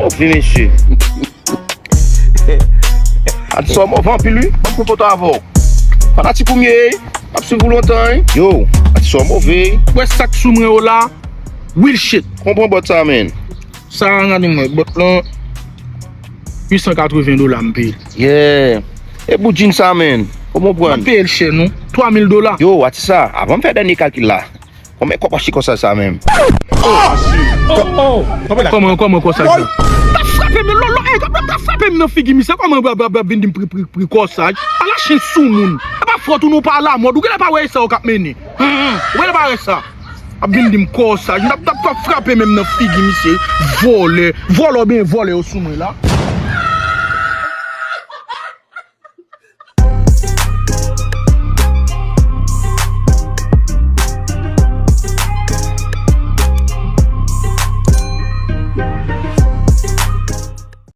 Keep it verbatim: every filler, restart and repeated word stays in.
Move mesye. Atis sa w move anpil wi. Ban m pran foto avè w. Fanatik ou m ye. M ap swiv ou lontan wi. Yo, atis sa w move. Wè sa k sou mwen yo la. Real shit. Konpran bòt sa menn. Sa gade mwen bòt lan. Uit san katreven dola m peye. Yeah. E bout jeans sa menn. Kòman w pran? M ap peye l chè non. Twa mil dola. Yo, atis sa, avan m fè dènye kalkil la. Konbyen kòb w achte kòsaj sa menm? Kòman, kòman kòsaj sa? T ap frape m lolo, ey, t ap frape m nan figi misye, kòman w ap vin di m pri pri pri kòsaj? Ala chen soumoun. E pa fòt ou non, pa lamòd, ou genlè pa wè sa yo k ap mennen. Ou genlè pa wè sa. Ap vin di m kòsaj, m t ap t ap frape menm nan figi misye. Vòlè, vòlè oubyen vòlè yo sou mwen la.